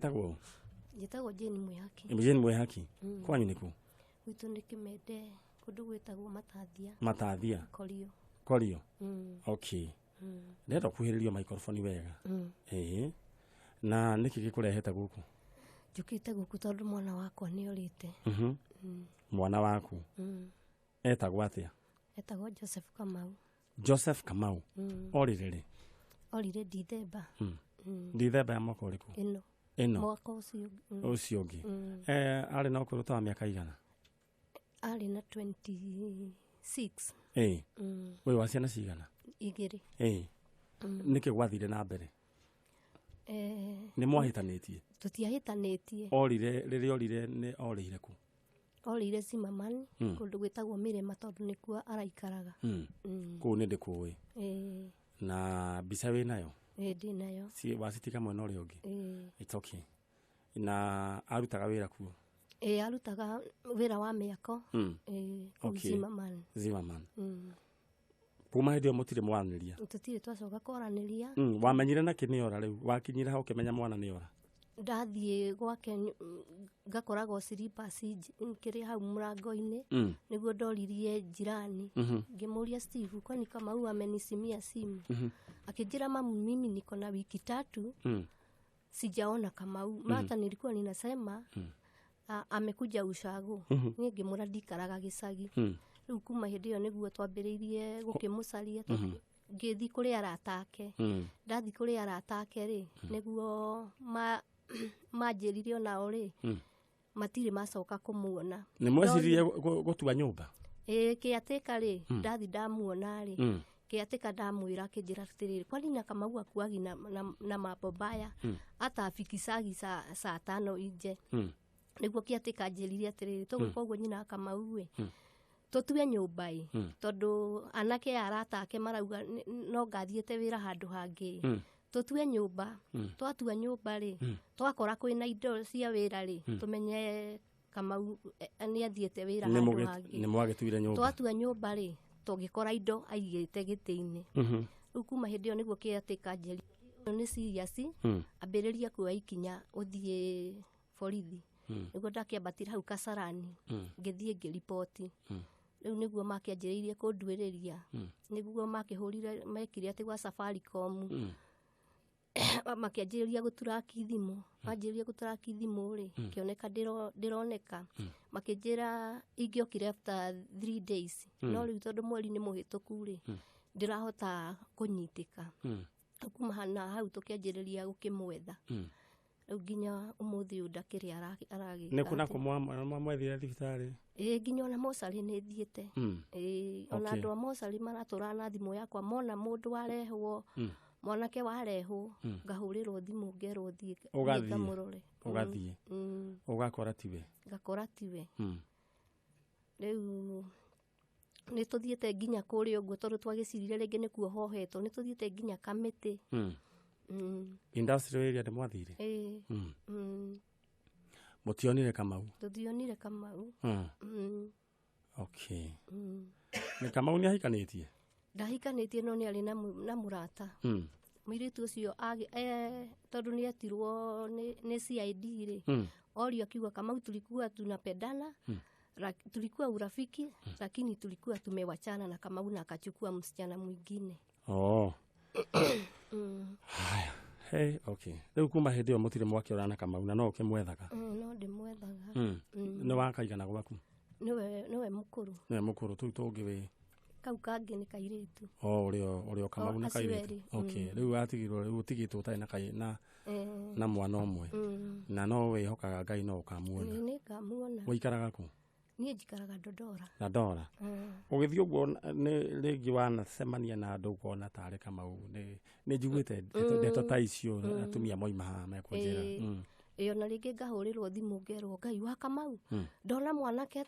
Tagwo? Njĩtagwo Jane Mwĩhaki. Jane Mwĩhaki. Kwanyu nĩ kũ? Gwitũ nĩ Kĩmende, kũndũ gwĩtagwo Matathia. Matathia. Korio. Korio. Okay. Ndĩrenda kuhĩrĩrio microphone wega. Ĩĩ. Na nĩkĩ gĩkũrehete gũkũ? Njũkĩte gũkũ tondũ mwana wakwa nĩ orĩte. Mwana waku etagwo atĩa? Etagwo Joseph Kamau. Joseph Kamau. Orire rĩ? Orire Dithemba. Dithemba ya mwaka ũrĩkũ? Ĩno. Ĩno. Mwaka ũcio. Ũcio ũngĩ. Arĩ na ũkũrũ ta wa mĩaka igana? Arĩ na 26. Ĩĩ. Ũyũ wa ciana cigana? Igĩrĩ. Ĩĩ. Nĩkĩ gwathire na mbere? Nĩ mwahĩtanĩtie? Tũtiahĩtanĩtie. Orire, rĩrĩa orire nĩ orĩire kũ? Orĩire Zimmerman, kũndũ gwĩtagwo Mĩrema tondũ nĩkuo araikaraga. Kũu nĩ ndĩkũĩ. Na mbica wĩ nayo? Ĩĩ, ndĩ nayo. Wacitiga mwena ũrĩa ũngĩ? Ĩĩ. It's okay. Na arutaga wĩra kuo? Ĩĩ, arutaga wĩra wa mĩako. Ĩĩ, kũu Zimmerman. Zimmerman. Kuma hĩndĩ ĩyo mũtirĩ mwaranĩria? Tũtirĩ twacoka kwaranĩria. Wamenyire nakĩ nĩ ora rĩu? Wakinyire hau ũkĩmenya mwana nĩ ora? Ndathiĩ gwake ngakoragwo slippers kĩrĩ hau mũrango-inĩ. Nĩguo ndoririe jirani. Ngĩmũria Steve, kwani Kamau amenisimia simu? Akĩnjĩra mamu, mimi niko na wiki tatu sijaona Kamau. Hata nilikuwa ninasema amekuja ushago. Niĩ ngĩmũra ndikaraga gĩcagi. Rĩu kuma hĩndĩ ĩyo nĩguo twambĩrĩirie gũkĩmũcaria, ngĩthiĩ kũrĩ arata ake. Ndathiĩ kũrĩ arata ake rĩ, nĩguo manjĩrire onao rĩ, matirĩ macoka kũmuona. Nĩ mwecirie gũtua nyũmba? Ĩĩ, kĩatĩka rĩ, ndathiĩ ndamuona rĩ, kĩatĩka ndamwĩra akĩnjĩra atĩrĩrĩ, kwani na Kamau akuagi na mambo mbaya, hata afikisagi saa tano inje. Nĩguo kĩatĩka anjĩrire atĩrĩrĩ, tũgwĩka ũguo nyina wa Kamau ĩ, tũtue nyũmba ĩ, tondũ anake aya arata ake marauga no ngathiĩte wĩra handũ hangĩ. Tũtue nyũmba, twatua nyũmba rĩ, twakora kwĩna indo cia wĩra rĩ, tũmenye Kamau nĩ athiĩte wĩra handũ hangĩ. Nĩ mwagĩtuire nyũmba? Twatua nyũmba rĩ, tũgĩkora indo aigĩte gĩtĩ-inĩ. Rĩu kuma hĩndĩ ĩyo nĩguo kĩatĩka njeri nĩ serious, ambĩrĩria kuoya ikinya ũthiĩ borithi. Nĩguo ndakĩambatire hau Kasarani, ngĩthiĩ ngĩriboti. Rĩu nĩguo makĩanjĩrĩirie kũnduĩrĩria. Nĩguo makĩhũrire, mekire atĩ gwa Safaricom. Makĩanjĩrĩria gũturaki thimũ. Manjĩrĩria gũturaki thimũ rĩ, kĩoneka ndĩroneka. Makĩnjĩra ingĩokire after 3 days. No rĩu tondũ mweri nĩ mũhĩtũku rĩ, ndĩrahota kũnyitĩka. Kuma na hau tũkĩanjĩrĩria gũkĩmwetha. Rĩu nginya ũmũthĩ ũyũ ndakĩrĩ aragĩka. Nĩ kũ na kũ mwamwethire thibitarĩ? Ĩĩ, nginya ona mocarĩ nĩ thiĩte. Ĩĩ, ona andũ a mocarĩ maratũraga na thimũ yakwa, mona mũndũ warehwo, mwanake warehwo, ngahũrĩrwo thimũ ngerwo thiĩ ngamũrore. Ũgathiĩ. Ũgakora tiwe. Ngakora tiwe. Rĩu nĩ tũthiĩte nginya kũrĩa ũguo tondũ twagĩcirire rĩngĩ nĩkuo hohetwo, nĩ tũthiĩte nginya Kamĩtĩ. Industrial area nĩ mwathire? Ĩĩ. Mũtionire Kamau? Tũtionire Kamau. Okay. Nĩ Kamau nĩ ahikanĩtie? Ndahikanĩtie no nĩ arĩ na mũrata. Mũirĩtu ũcio tondũ nĩ etirwo nĩ CID rĩ, orio akiuga Kamau tulikuwa tunapendana, tulikuwa urafiki, lakini tulikuwa tumewachana na Kamau na akachukua msichana mwingine. Oh. Haya. Hey, okay. Rĩu kuma hĩndĩ ĩyo mũtirĩ mwakĩorana na Kamau na no ũkĩmwethaga? No ndĩmwethaga. Nĩ wakaigana gwaku? Nĩwe mũkũrũ. Nĩwe mũkũrũ, tũu tũngĩ wĩ? Kau kangĩ nĩ kairĩtu. Oh, ũrĩa Kamau na kairĩtu. Okay, rĩu watigirwo, rĩu ũtigĩtwo ũtarĩ na mwana ũmwe. Na no wĩhokaga Ngai no ũkamuona. Nĩ ngamuona. Ũikaraga kũ? Niĩ njikaraga Dandora. Dandora. Ũgĩthiĩ ũguo nĩ rĩngĩ wanacemania na andũ ũkona tarĩ Kamau, nĩ njiguĩte ndeto ta icio atumia moima haha mekũnjĩra. Ĩyo na rĩngĩ ngahũrĩrwo thimũ ngerwo Ngai wa Kamau, ndona mwanake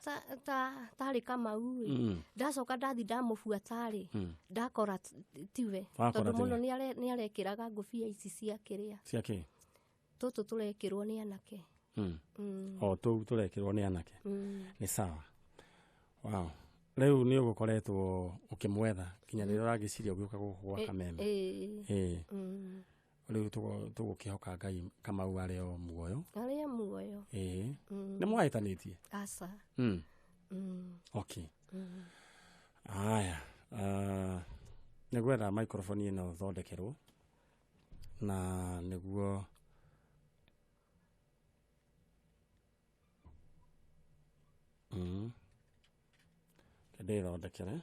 tarĩ Kamau ĩ, ndacoka ndathi ndamũbuata rĩ, ndakora tiwe. Tondũ mũno nĩ arekĩraga ngũbia ici cia kĩrĩa. Cia kĩ? Tũtũ tũrekĩrwo nĩ anake. O tũu tũrekĩrwo nĩ anake. Nĩ sawa. Wow. Rĩu nĩ ũgũkoretwo ũkĩmwetha nginya rĩrĩa ũragĩciria ũgĩũka gũkũ gwa Kameme. Ĩĩ. Rĩu tũgũkĩhoka Ngai Kamau arĩ o muoyo. Arĩ o muoyo. Ĩĩ. Nĩ mwahĩtanĩtie? Aca. Okay. Aya, nĩ gwetha microphone ĩno thondekerwo na nĩguo ndĩthondekere.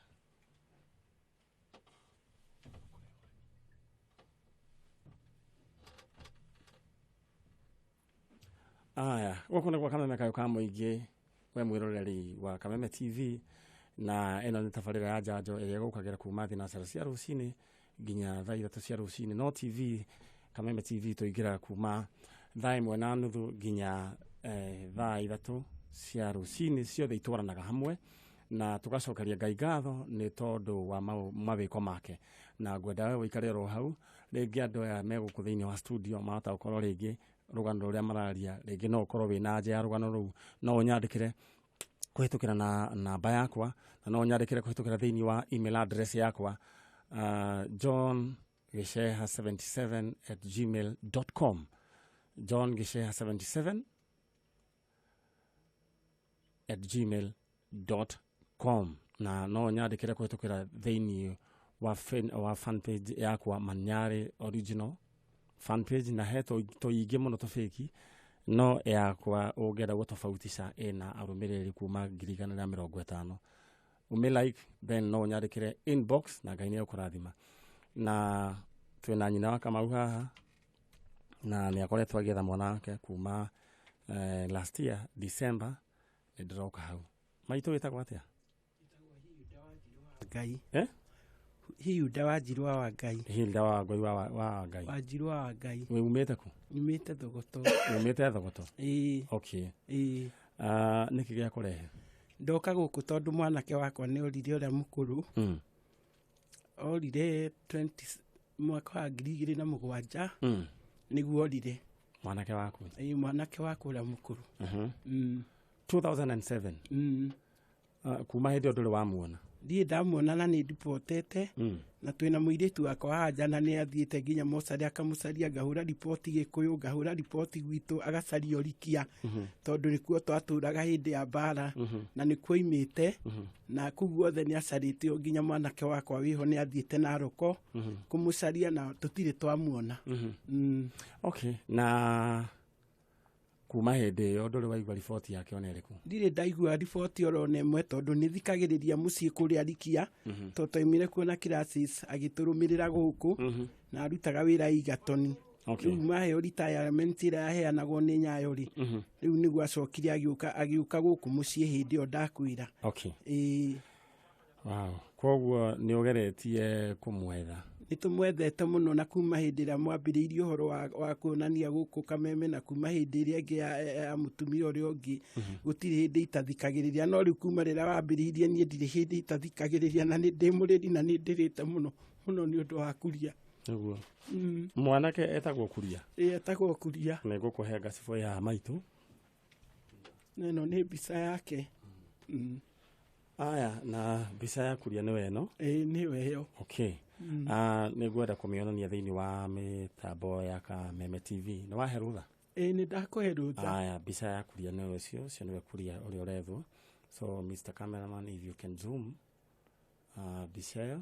Aya, gũkũ nĩ gwa Kameme Kayũ ka Mũingĩ, we mwĩroreri wa Kameme TV, na ĩno nĩ tabarĩra ya njanjo ĩrĩa ĩgũkagĩra kuma thinacara cia rũcinĩ nginya thaa 3 cia rũcinĩ. No TV, Kameme TV tũingĩraga kuma thaa 1:30 nginya thaa 3 cia rũcinĩ, ciothe itwaranaga hamwe na tũgacokeria Ngai ngatho nĩ tondũ wa mawĩko make. Na ngwenda we ũikare oro hau, rĩngĩ andũ aya me gũkũ thĩinĩ wa studio mahota gũkorwo rĩngĩ rũgano rũrĩa mararia, rĩngĩ no ũkorwo wĩna nja ya rũgano rũu, no ũnyandĩkĩre kũhĩtũkĩra na namba yakwa, na no ũnyandĩkĩre kũhĩtũkĩra thĩinĩ wa email address yakwa, johngicheha77@gmail.com, johngicheha77@gmail.com, na no ũnyandĩkĩre kũhĩtũkĩra thĩinĩ wa fan page yakwa, Manyarĩ Original fan page, na he tũingĩ mũno tũbĩki, no yakwa ũngĩenda gũtofautisha ĩna arũmĩrĩri kuma 1,150. Ũmĩ like, then no ũnyandĩkĩre inbox na Ngai nĩ egũkũrathima. Na twĩna nyina wa Kamau haha, na nĩ akoretwo agĩetha mwana wake kuma last year December. Nĩ ndĩroka hau. Maitũ wĩtagwo atĩa? Ngai. Eh? Hilda Wanjirũ wa Ngai. Hilda wa Ngai wa Ngai. Wanjirũ wa Ngai. Wĩ umĩte kũ? Nyumĩte Thogoto. Umĩte Thogoto? Ĩĩ. Okay. Ĩĩ. Nĩkĩ gĩa kũrehe? Ndoka gũkũ tondũ mwanake wakwa nĩ orire ũrĩa mũkũrũ. Orire 20 mwaka wa 2007. Nĩguo orire. Mwanake waku? Ĩĩ, mwanake wakwa ũrĩa mũkũrũ. 2007. Kuma hĩndĩ ĩyo ndũrĩ wamuona? Ndiĩ ndamuona na nĩ ndipotete. Na twĩna mũirĩtu wakwa haha na nĩ athiĩte nginya mocarĩ akamũcaria, ngahũra riboti Gĩkũyũ, ngahũra riboti gwitũ, agacaria Orikia, tondũ nĩkuo twatũraga hĩndĩ ya mbara, na nĩkuo oimĩte, na kũu guothe nĩ acarĩte nginya mwanake wakwa wĩho nĩ athiĩte Naroko kũmũcaria na tũtirĩ twamuona. Okay, na kuma hĩndĩ ĩyo ndũrĩ waigua riboti yake ona ĩrĩkũ? Ndirĩ ndaigua riboti oro ona ĩmwe tondũ nĩ thikagĩrĩria mũciĩ kũrĩa Rikia, tondũ twaumire kuo na classes agĩtũrũmĩrĩra gũkũ, na arutaga wĩra Egerton. Okay. Rĩu maheo retirement ĩrĩa yaheanagwo nĩ Nyayo rĩ, rĩu nĩguo acokire agĩũka gũkũ mũciĩ hĩndĩ ĩyo ndakwĩra. Okay. Ĩĩ. Wow. Koguo nĩ ũgeretie kũmwetha? Nĩ tũmwethete mũno, na kuma hĩndĩ ĩrĩa mwambĩrĩirie ũhoro wa kuonania gũkũ Kameme, na kuma hĩndĩ ĩrĩa ĩngĩ ya mũtumia ũrĩa ũngĩ, gũtirĩ hĩndĩ itathikagĩrĩria. No rĩu kuma rĩrĩa wambĩrĩirie niĩ ndirĩ hĩndĩ itathikagĩrĩria, na nĩ ndĩ mũrĩri na nĩ ndĩrĩte mũno mũno nĩ ũndũ wa Kuria. Nĩguo. Mwanake etagwo Kuria? Ĩĩ, etagwo Kuria. Nĩ ngũkũhe ngacibũ ya maitũ. Na ĩno nĩ mbica yake. Aya, na mbica ya Kuria nĩwe ĩno? Ĩĩ, nĩwe ĩyo. Okay. Nĩ ngwenda kũmĩonania thĩinĩ wa mĩtambo ya Kameme TV. Nĩ wahe rũtha? Ĩĩ, nĩ ndakũhe rũtha. Aya, mbica ya Kuria nĩwe ũcio, ũcio nĩwe Kuria ũrĩa ũrethwo. So Mr. Cameraman, if you can zoom, mbica ĩyo,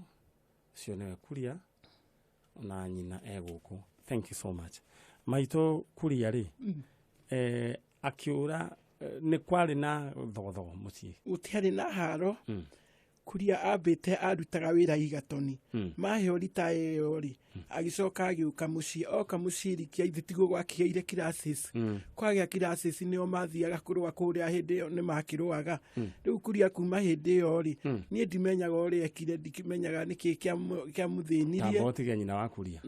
ũcio nĩwe Kuria na nyina e gũkũ. Thank you so much. Maitũ Kuria rĩ, akĩũra, nĩ kwarĩ na thogothogo mũciĩ? Gũtiarĩ na haro. Kuria ambĩte arutaga wĩra Egerton. Maheo retire ĩyo rĩ, agĩcoka agĩũka mũciĩ. Oka mũciĩ Rikia ithe tiguo gwakĩgĩire classes. Kwagĩa classes nĩo mathiaga kũrũa kũrĩa hĩndĩ ĩyo nĩ makĩrũaga. Rĩu Kuria kuma hĩndĩ ĩyo rĩ, niĩ ndimenyaga ũrĩa ekire, ndimenyaga nĩkĩ kĩamũthĩnirie. Tamba ũtige nyina wa Kuria.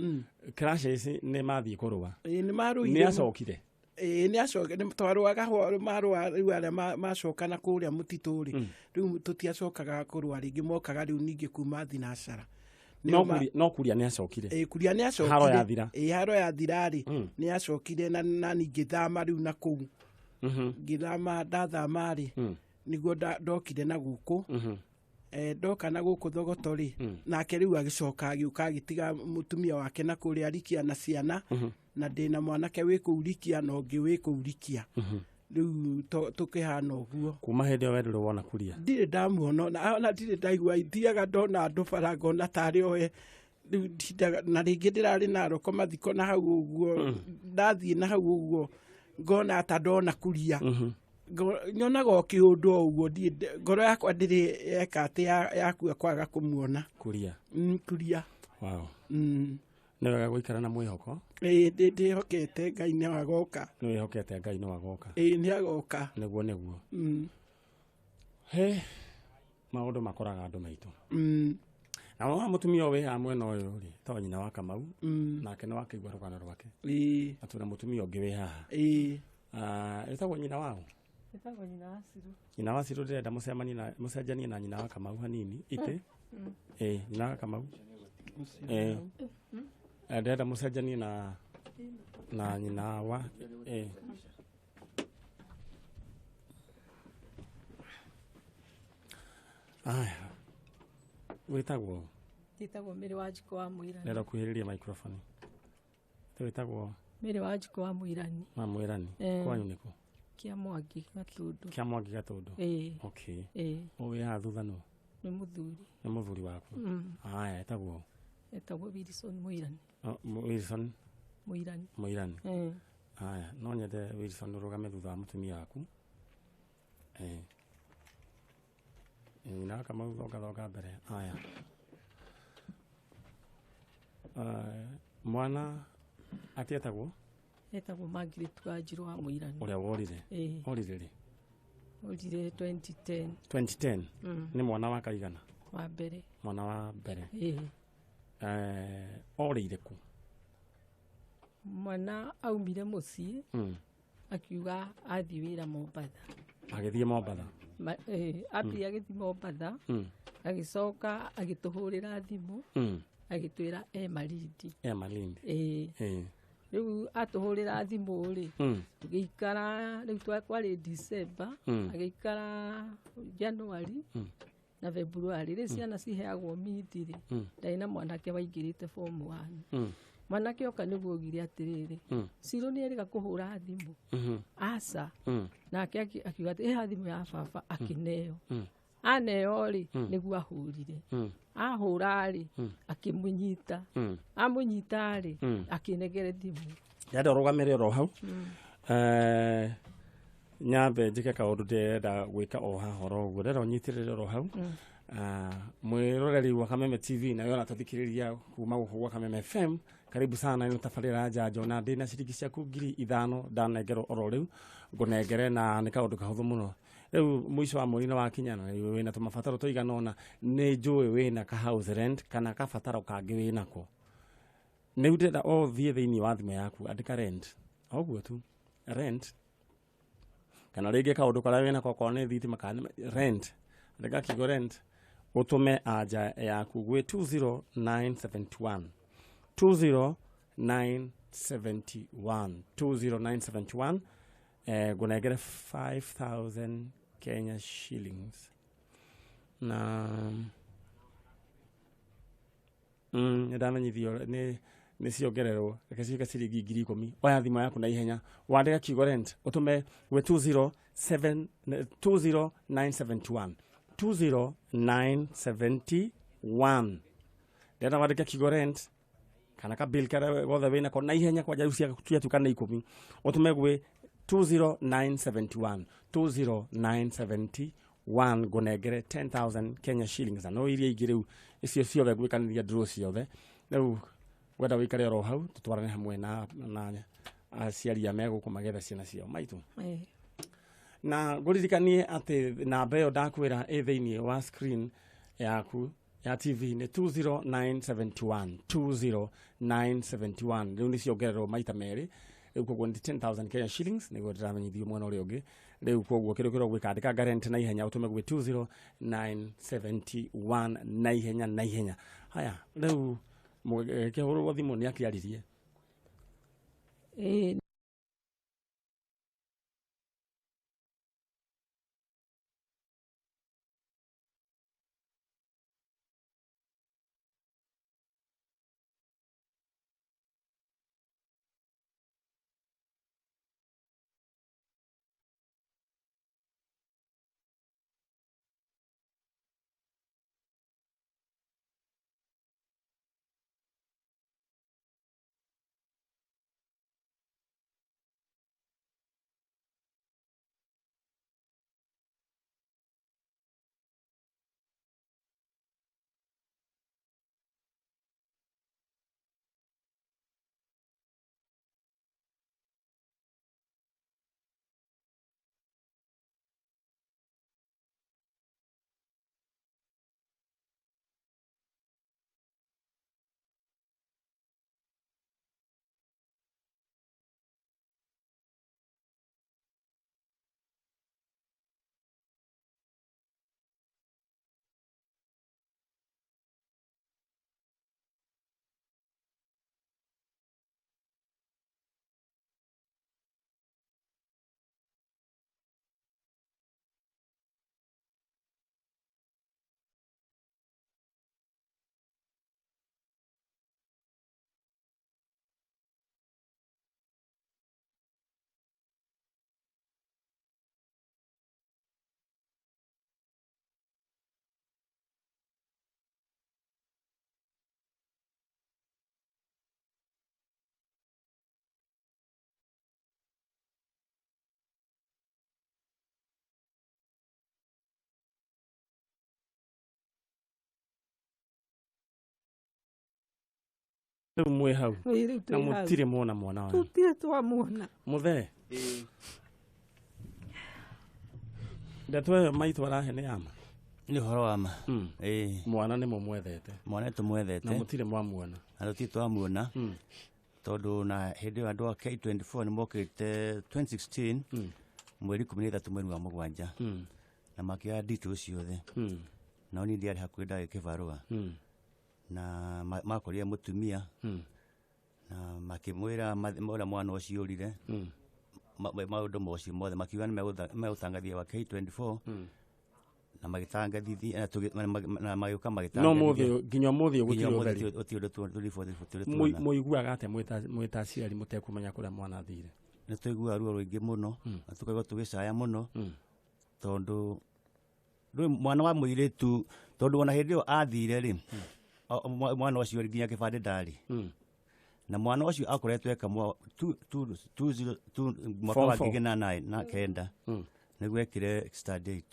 Classes nĩ mathiĩ kũrũa? Ĩĩ, nĩ marũire. Nĩ acokire? Ĩĩ, nĩ acoke, nĩ twarũaga marũa rĩu arĩa macoka na kũrĩa mũtitũ rĩ, rĩu tũtiacokaga kũrũa rĩngĩ, mokaga rĩu ningĩ kuma thinacara. No Kuria nĩ acokire? Ĩĩ, Kuria nĩ acokire. Haro yathira? Ĩĩ, haro yathira rĩ, nĩ acokire na ngĩthama rĩu na kũu. Ngĩthama, ndathama rĩ, nĩguo ndokire na gũkũ. Ndoka na gũkũ Thogoto rĩ, nake rĩu agĩcoka agĩũka agĩtiga mũtumia wake na kũrĩa Rikia na ciana, na ndĩna mwanake wĩ kũu Rikia na ũngĩ wĩ kũu Rikia. Rĩu tũkĩhana ũguo. Kuma hĩndĩ ĩyo we ndũrĩ wona Kuria? Ndirĩ ndamuona, ona ndirĩ ndaigua, thiaga ndona andũ bara ngona tarĩ oe. Rĩu ndindaga na rĩngĩ ndĩrarĩ Naroko mathiko na hau ũguo, ndathiĩ na hau ũguo ngona ta ndona Kuria. Nyonaga o kĩũndũ o ũguo, ngoro yakwa ndĩrĩ yeka atĩ yakua kwaga kũmuona Kuria. Kuria. Wow. Nĩ wega gũikara na mwĩhoko. Ĩĩ, ndĩhokete Ngai nĩ agoka. Nĩ wĩhokete Ngai no agoka. Ĩĩ, nĩ agoka. Nĩguo nĩguo. He maũndũ makoraga andũ maitũ. Na wa mũtumia ũyũ wĩ haha mwena ũyũ rĩ, to nyina wa Kamau, nake nĩ wakĩigua rũgano rwake. Ĩĩ. Na twĩna mũtumia ũngĩ wĩ haha. Ĩĩ. Ĩtagwo nyina wao? Ĩtagwo nyina wa Ciru. Nyina wa Ciru, ndĩrenda mũcemanie na mũcenjanie na nyina wa Kamau hanini itĩ. Ĩĩ, nyina wa Kamau. Ĩĩ. Ndĩrenda mũcenjanie na nyina wa ĩĩ. Aya. Wĩtagwo? Wĩtagwo Mary Wanjikũ wa Mũirani. Ndĩrenda kuhĩrĩria microphone. Wĩtagwo? Mary Wanjikũ wa Mũirani. Wa Mũirani. Kwanyu nĩkũ? Kĩa Mwangi Gatũndũ. Kĩa Mwangi Gatũndũ. Ĩĩ. Okay. Ĩĩ. Ũyũ wĩ haha thutha nũ? Nĩ mũthuri. Nĩ mũthuri waku. Aya, etagwo? Etagwo Wilson Mũirani. Wilson Mũirani. Mũirani. Aya, no nyende Wilson ũrũgame thutha wa mũtumia waku. Ĩĩ. Nyina wa Kamau thonga thonga mbere. Aya. Mwana atĩ etagwo? Etagwo Margaret Wanjirũ wa Mũirani. Ũrĩa worire? Ĩĩ. Orire rĩ? Orire 2010. 2010? Nĩ mwana wa kaigana? Wa mbere. Mwana wa mbere. Ĩĩ. Orĩire kũ? Mwana aumire mũciĩ. Akiuga athiĩ wĩra Mombatha. Agĩthiĩ Mombatha? Ambire agĩthiĩ Mombatha. Agĩcoka agĩtũhũrĩra thimũ. Agĩtwĩra e Malindi. E Malindi. Ĩĩ. Rĩu atũhũrĩra thimũ rĩ, tũgĩikara rĩu kwarĩ December, agĩikara January na February. Rĩu ciana ciheagwo mindi rĩ, ndarĩ na mwanake waingĩrĩte form 1. Mwanake oka nĩguo augire atĩrĩrĩ, Ciru nĩ erĩga kũhũra thimũ. Aca. Nake akiuga atĩ ĩha thimũ ya baba, akĩneo. Aneo rĩ, nĩguo ahũrire. Ahũra rĩ, akĩmũnyita. Amũnyita rĩ, akĩnengere thimũ. Ndĩrenda ũrũgamĩre oro hau. Nyambe njĩke kaũndũ ndĩrenda gwĩka o haha oro ũguo. Ndĩrenda ũnyitĩrĩre oro hau. Mwĩroreri wa Kameme TV na yona tũthikĩrĩria kuma gũkũ gwa Kameme FM, karibu sana. Ĩno tabarĩra ya njanjo na ndĩna ciringi ciaku 5,000 ndanengerwo oro rĩu ngũnengere, na nĩ kaũndũ kahũthũ mũno. Rĩu mũico wa mweri nĩ wakinya na wĩna tũmabataro tũigana ũna, nĩ njũĩ wĩna ka house rent kana kabataro kangĩ wĩnako. Nĩ ndĩrenda ũthiĩ thĩinĩ wa thimũ yaku, andĩka rent, o ũguo tu rent, kana rĩngĩ kaũndũ karĩa wĩnako okorwo nĩ thitima kana rent, andĩka kiugo rent, ũtũme anja yaku gwĩ 20971. 20971. 20971. Ngũnengere 5,000 Kenya shillings. Na nĩ ndamenyithio nĩ ciongererwo, reke ciĩke ciringi 10,000. Oya thimũ yaku na ihenya, wandĩke kiugo rent, ũtũme gwĩ 20971. 20971. Ndĩrenda wandĩke kiugo rent kana ka bill karĩa gothe wĩnako na ihenya, kwanja rĩu ciatuĩka nĩ 10, ũtũme gwĩ 20971. 20971 ngũnengere 10,000 Kenya shillings. Na no iria ingĩ rĩu icio ciothe ngwĩkanĩria draw ciothe. Rĩu wenda wĩikare oro hau tũtwarane hamwe na aciari a megũkũ magetha ciana ciao maitũ. Na ngũririkanie atĩ namba ĩyo ndakwĩra ĩ thĩinĩ wa screen yaku ya TV nĩ 20971. 20971. Rĩu nĩ ciongererwo maita merĩ. Rĩu koguo nĩ 10,000 Kenya shillings nĩguo ndĩramenyithio mwena ũrĩa ũngĩ. Rĩu koguo kĩndũ kĩrĩa ũgwĩka, andĩka rent na ihenya, ũtũme gwĩ 20971 na ihenya na ihenya. Haya, rĩu kĩhũrwo thimũ nĩ akĩaririe. Ĩĩ. Rĩu mwĩ hau. Rĩu Na twĩ hau. mũtirĩ muona mwana wanyu. Tũtirĩ twamuona. Mũthee. Ndeto ĩyo maitũ arahe nĩ ama. Nĩ ũhoro wa ma. Ĩĩ. Mwana nĩ mũmwethete. Mwana tũmwethete. Na mũtirĩ mwamuona. Na tũtirĩ twamuona. Tondũ na hĩndĩ ĩyo andũ a K24 nĩ mokĩte 2016 mweri 13 mweri wa 7. Na makĩoya details ciothe. Nao niĩ ndiarĩ hakuhĩ ndarĩ kĩbarũa. Na makorire mũtumia. Na makĩmwĩra ũrĩa mwana ũcio ũrire. Maũndũ mocio mothe makiuga nĩ megũtangathia wa K24. Na magĩtangathithia na magĩũka magĩtangathithia. No mũthĩ nginya mũthĩ gũtirĩ ũtheri. Gũtirĩ ũndũ tuona. Mũiguaga atĩa mwĩ ta aciari mũtekũmenya kũrĩa mwana athire? Nĩ tũiguaga ruo rũingĩ mũno na tũkaigua tũgĩcaya mũno tondũ rĩu mwana wa mũirĩtu tondũ ona hĩndĩ ĩyo athire rĩ mwana ũcio nginya kĩbandĩ ndarĩ. Na mwana ũcio akoretwo eka mwaka wa 2009 nĩguo ekire standard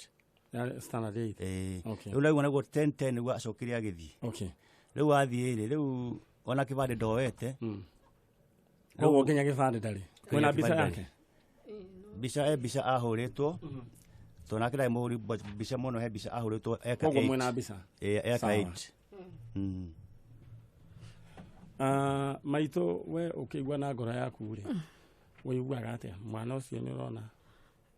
8. Standard 8. Okay. Rĩu naguo naguo 10 nĩguo acokire agĩthiĩ. Okay. Rĩu athiĩ rĩ rĩu ona kĩbandĩ ndoete. Koguo nginya kĩbandĩ ndarĩ. Kwĩna mbica yake? Mbica mbica ahũrĩtwo. Tondũ nake ndarĩ mũhũri mbica mũno he mbica ahũrĩtwo eka 8. Koguo mwĩna mbica? Eka 8. Maitũ we ũkĩigua na ngoro yaku rĩ ũiguaga atĩa mwana ũcio nĩ ũrona?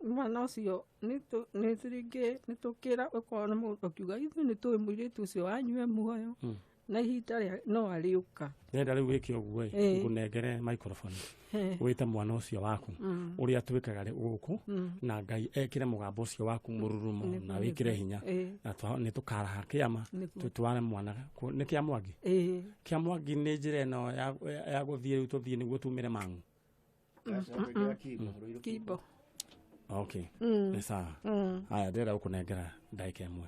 Mwana ũcio nĩ rĩngĩ nĩ tũkĩra ũkorwo nĩ mũndũ ũkiuga ithuĩ nĩ tũĩ mũirĩtu ũcio wanyu e muoyo na ihinda rĩa no arĩũka. Ndĩrenda rĩu wĩke ũguo ĩ ngũnengere microphone wĩte mwana ũcio waku ũrĩa twĩkaga rĩ gũkũ na Ngai ekĩre mũgambo ũcio waku mũrurumo na wĩkĩre hinya na nĩ tũkaraha kĩama tũtware mwana nĩ kĩa Mwangi. Kĩa Mwangi nĩ njĩra ĩno ya gũthiĩ rĩu tũthiĩ nĩguo tumĩre mang'u. Kimbo. Okay. Nĩ sawa. Haya ndĩrenda gũkũnengera ndagĩka ĩmwe.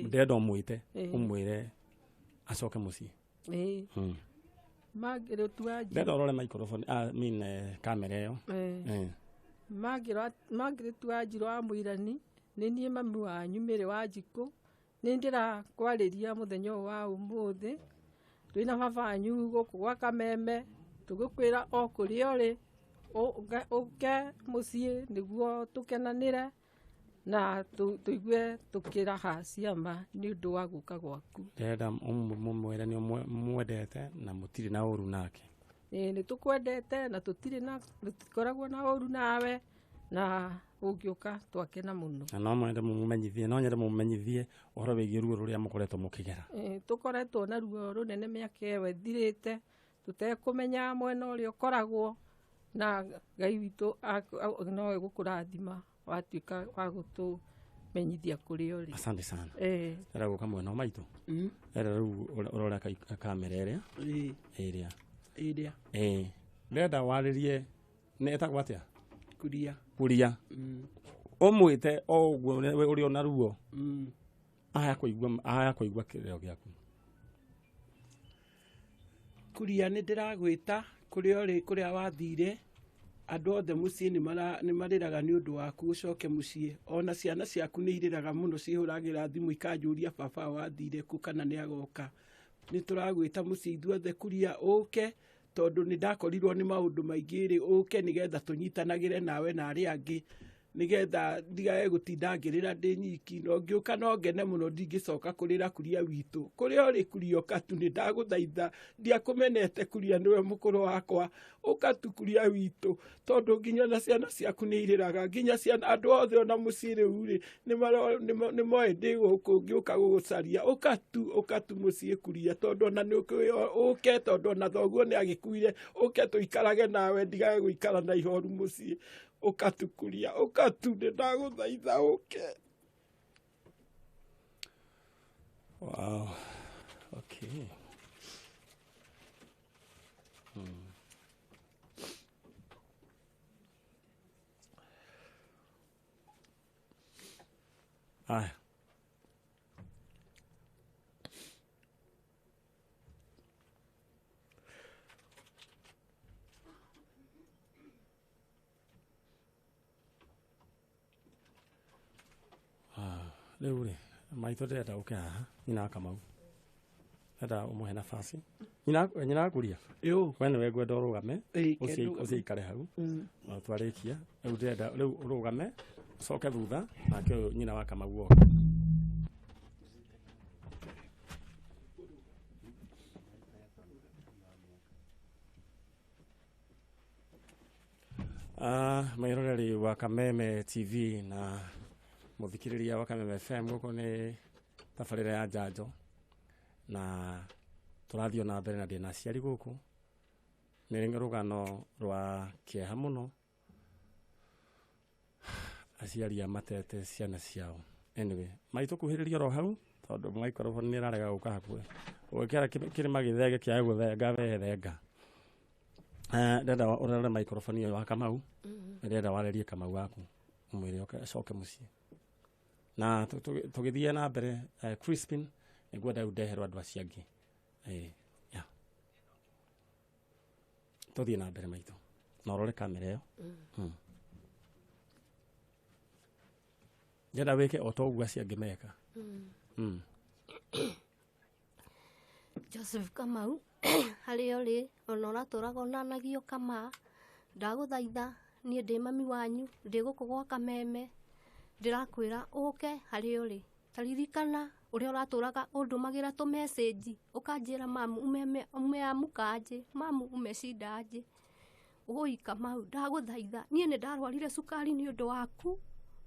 Ndĩrenda ũmwĩte ũmwĩre acoke mũciĩ. Ndĩrenda ũrore microphone I mean kamera ĩyo. Margaret Wanjirũ wa Mũirani nĩ niĩ mami wanyu Mary Wanjikũ nĩ ndĩrakwarĩria mũthenya ũyũ wa ũmũthĩ twĩna baba wanyu gũkũ gwa Kameme tũgĩkwĩra o kũrĩa ũrĩ ũke mũciĩ nĩguo tũkenanĩre na tũigue tũkĩraha ciama nĩ ũndũ wa gũka gwaku. Ndĩrenda mũmwĩre nĩ mwendete na mũtirĩ na ũru nake. Nĩ tũkwendete na tũtirĩ na tũtikoragwo na ũru nawe na ũngĩũka twakena mũno. Na no mwende mũmenyithie no nyende mũmenyithie ũhoro wĩgiĩ ruo rũrĩa mũkoretwo mũkĩgera. Tũkoretwo na ruo rũnene mĩaka ĩyo ĩthirĩte tũtekũmenya mwena ũrĩa ũkoragwo na Ngai witũ no egũkũrathima watuĩka wa gũtũmenyithia kũrĩa ũrĩ. Asante sana. Ndĩrenda gũka mwena wa maitũ. Ndĩrenda rĩu ũrore kamera ĩrĩa. Ĩrĩa. Ĩrĩa. Ndĩrenda warĩrie nĩ ĩtagwo atĩa? Kuria. Kuria. Ũmwĩte o ũguo ũrĩ ona ruo. Aya kũigua kĩrĩro gĩaku. Kuria nĩ ndĩragwĩta kũrĩa ũrĩ kũrĩa wathire andũ othe mũciĩ nĩ marĩraga nĩ ũndũ waku ũcoke mũciĩ ona ciana ciaku nĩ irĩraga mũno cihũragĩra thimũ ikanjũria baba wathire kũ kana nĩ agoka. Nĩ tũragwĩta mũciĩ ithuothe Kuria ũke tondũ nĩ ndakorirwo nĩ maũndũ maingĩ rĩ ũke nĩgetha tũnyitanagĩre nawe na arĩa angĩ nĩgetha ndigae gũtinda ngĩrĩra ndĩ nyiki no ngĩũka no ngene mũno ndingĩcoka kũrĩra Kuria witũ kũrĩa ũrĩ Kuria ũka tu nĩ ndagũthaitha ndiakũmenete Kuria nĩwe mũkũrũ wakwa ũka tu Kuria witũ tondũ nginya na ciana ciaku nĩ irĩraga nginya ciana andũ othe ona mũciĩ rĩu rĩ nĩ moĩ ndĩ gũkũ ngĩũka gũgũcaria ũka tu mũciĩ Kuria tondũ ona nĩ ũke tondũ ona thoguo nĩ agĩkuire ũke tũikarage nawe ndigae gũikara na ihoru mũciĩ ũka tu Kuria ũka tu nĩ ndagũthaitha ũke. Wow. Okay. Aya. Rĩu rĩ maitũ ndĩrenda ũke haha nyina wa Kamau. Enda umuhe nafasi. Nyina akuria. Yo. We nĩwe ngwenda ũrũgame. Ĩĩ, Ũcio ikare hau. Na twarĩkia. Rĩu ndĩrenda rĩu ũrũgame ũcoke thutha nake ũyũ nyina wa Kamau oke. Mwĩroreri wa Kameme TV na mũthikĩrĩria wa Kameme FM, gũkũ nĩ tabarĩra ya njanjo na tũrathiĩ na mbere na ndĩna aciari gũkũ. Nĩ rũgano rwa kĩeha mũno, aciari a matete ciana ciao. Anyway, maitũ kuhĩrĩria oro hau tondũ microphone nĩ ĩrarega gũka hakuhĩ. Ũgĩkĩra kĩrĩma gĩthenge kĩage gũthenga we thenga. Ndĩrenda ũrore microphone ĩyo wa Kamau. Ndĩrenda warĩrie Kamau waku ũmwĩre oke acoke mũciĩ. Na tũgĩthiĩ na mbere, Crispin nĩngwenda rĩu ndeherwo andũ acio angĩ. Yeah. Tũthiĩ na mbere maitũ na ũrore kamera ĩyo. Ndĩrenda wĩke o ta ũguo acio angĩ meka. Joseph Kamau harĩa ũrĩ ona ũratũraga onanagio Kamaa, ndagũthaitha niĩ ndĩ mami wanyu, ndĩ gũkũ gwa Kameme, ndĩrakwĩra ũke harĩa ũrĩ. Ta ririkana ũrĩa ũratũraga ũndũmagĩra tũ message ũkanjĩra mamu umeamka aje, mamu umeshinda aje. Oi Kamau, ndagũthaitha niĩ nĩ ndarwarire cukari nĩ ũndũ waku,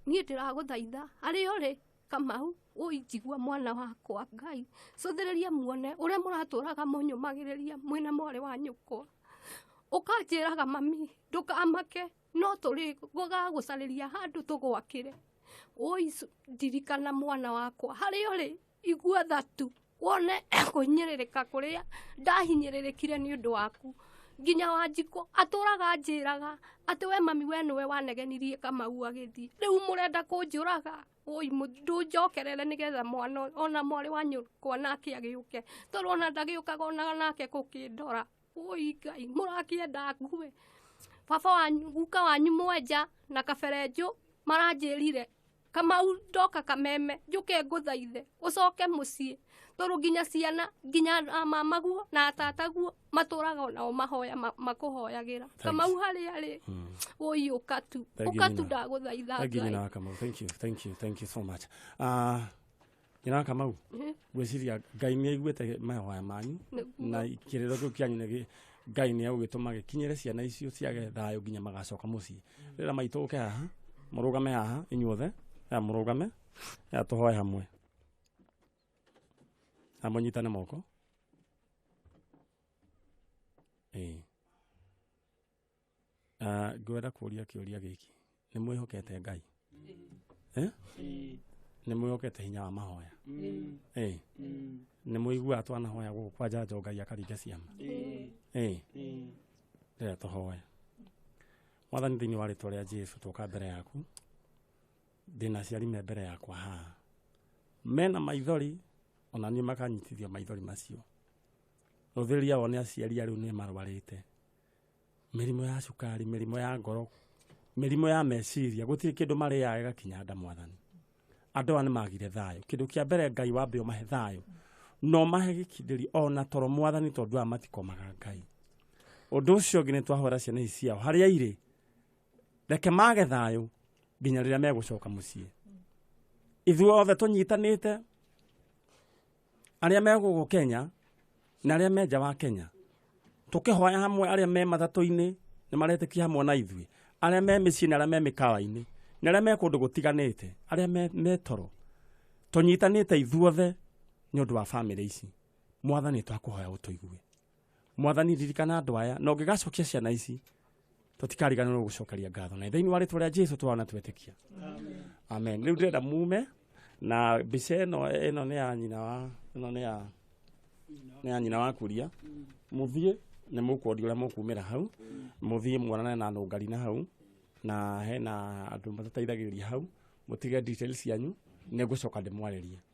niĩ ndĩragũthaitha harĩa ũrĩ Kamau, oi njigua mwana wakwa Ngai, cũthĩrĩria muone ũrĩa mũratũraga mũnyũmagĩrĩria mwĩna mwarĩ wa nyũkwa. Ũkanjĩraga mami ndũkamake, no tũrĩ gũgagũcarĩria handũ tũgwakĩre. Oi ndirikana mwana wakwa harĩa ũrĩ, igua thatu wone kũhinyĩrĩrĩka kũrĩa ndahinyĩrĩrĩkire nĩ ũndũ waku. Nginya Wanjikũ atũraga anjĩraga atĩ we mami we nĩwe wanegenirie Kamau agĩthiĩ, rĩu mũrenda kũnjũraga. Oi ndũnjokerere nĩgetha mwana ona mwarĩ wa nyũkwa nake agĩũke, tondũ ona ndagĩũkaga ona nake gũkĩndora. Oi Ngai, mũrakĩenda ngue. Baba wanyu, guka wanyu Mwenja na Kaberenjũ maranjĩrire Kamau ndoka Kameme njũke ngũthaithe ũcoke mũciĩ, tondũ nginya ciana nginya mamaguo na tataguo matũraga onao mahoya makũhoyagĩra. Kamau harĩa arĩ, oi ũka tu, ũka tu ndagũthaitha Thank you, Ngai. Nyina wa Kamau. Thank you, thank you, thank you so much. Nyina wa Kamau, ngwĩciria Ngai nĩ aiguĩte mahoya manyu na kĩrĩro kĩu kĩanyu nĩ Ngai nĩ egũgĩtũma gĩkinyĩre ciana icio ciage thayũ nginya magacoka mũciĩ. Rĩra maitũ ũke haha, mũrũgame haha inyuothe, ya mũrũgame, ya tũhoe hamwe. Na mũnyitane moko. Ngwenda kũũria kĩũria gĩkĩ, nĩ mwĩhokete Ngai? Nĩ mwĩhokete hinya wa mahoya? Nĩ mũiguaga twanahoya gũkũ kwa njanjo Ngai akaringa ciama? Rĩrĩa tũhoe. Mwathani, thĩinĩ wa rĩtwa rĩa Jesũ tũka mbere yaku, ndĩna aciari me mbere yakwa haha mena maithori, ona niĩ makanyitithio maithori macio. Rũthĩrĩria wone aciari arĩu nĩ marwarĩte mĩrimũ ya cukari, mĩrimũ ya ngoro, mĩrimũ ya meciria, gũtirĩ kĩndũ marĩaga gĩgakinya nda. Mwathani, andũ aya nĩ magire thayũ. Kĩndũ kĩa mbere Ngai wambe ũmahe thayũ, no mahe gĩkindĩri ona toro Mwathani, tondũ aya matikomaga Ngai. Ũndũ ũcio ũngĩ nĩ twahora ciana ici ciao harĩa irĩ, reke mage thayũ nginya rĩrĩa megũcoka mũciĩ. Ithuothe tũnyitanĩte, arĩa me gũkũ Kenya na arĩa me nja wa Kenya, tũkĩhoya hamwe, arĩa me matatũ-inĩ nĩ maretĩkia hamwe na ithuĩ, arĩa me mĩciĩ na arĩa me mĩkawa-inĩ na arĩa me kũndũ gũtiganĩte, arĩa me toro, tũnyitanĩte ithuothe nĩ ũndũ wa bamĩrĩ ici. Mwathani, twakũhoya ũtũigue. Mwathani, ririkana andũ aya, na ũngĩgacokia ciana ici tũtikariganĩrwo gũcokeria ngatho. Na thĩinĩ wa rĩtwa rĩa Jesũ twana twetĩkia, amen. Rĩu ndĩrenda mume na mbica ĩno nĩ ya nyina wa ĩno nĩ ya nyina wa Kuria. Mũthiĩ nĩ mũkuonio ũrĩa mũkumĩra hau, mũthiĩ muonane na nũngari na hau, na hena andũ matũteithagĩrĩria hau, mũtige details cianyu, nĩ ngũcoka ndĩmwarĩrie.